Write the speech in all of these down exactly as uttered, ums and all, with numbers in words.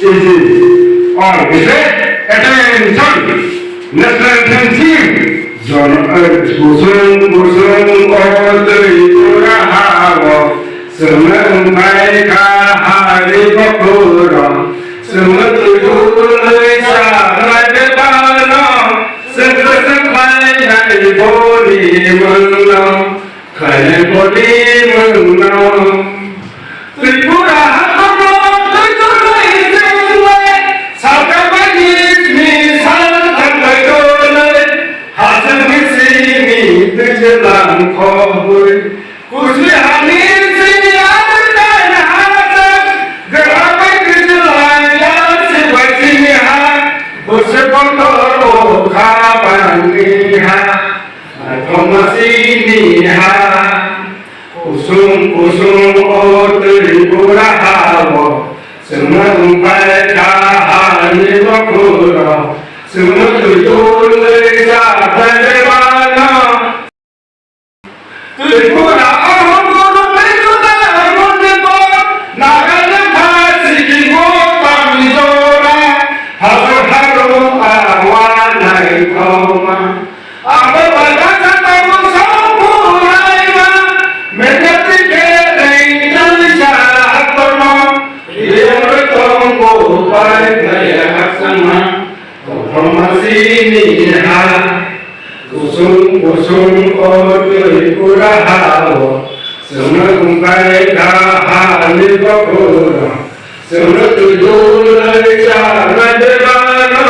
All with attention. National anthem. Jon, eh, kusung kusung o twi pura ha o, chwngno wngpai kha hari bokhorok, chwngno twi twi sa khlai de bano, chwng khe chwng khlai nai boni mungno. Khainai boni mungno. Tripura haphangno twi twi chwngwi, salka bai ni simi sal thangbai tonwi, hachwkni simi twijlang khobwi, kusui hani simi abutan hachwk, gwra bai twijlang ya sibai simi ha, bwswk kotor o kha bangni ha. Naithokma sini ha, kusung kusung o twi pura ha o, chwngno wngpai kha hani bokhorok, chwngno twi twi sa khlai de bano. Tripura o guru Mithunai Manipur, Nagaland ha Sikkim o Bamni jora, hajar haro awa naithokma. Abo bai baksa tabuk samung phurlaima, mengkatwi khe rengtwisa haktorma, riyang rwi tongo bai khlaiya khakchangma, tongthokma sini ha. Kusung kusung o twi pura ha o, chwngno wngpai kha hani bokhorok, chwngno twi twi sa khlai de bano,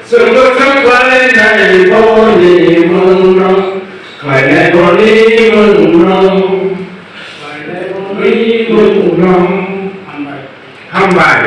chwngno sa khlai nai boni mungno, khlainai boni mungno, khlainai boni mungno. Hambai. Hambai.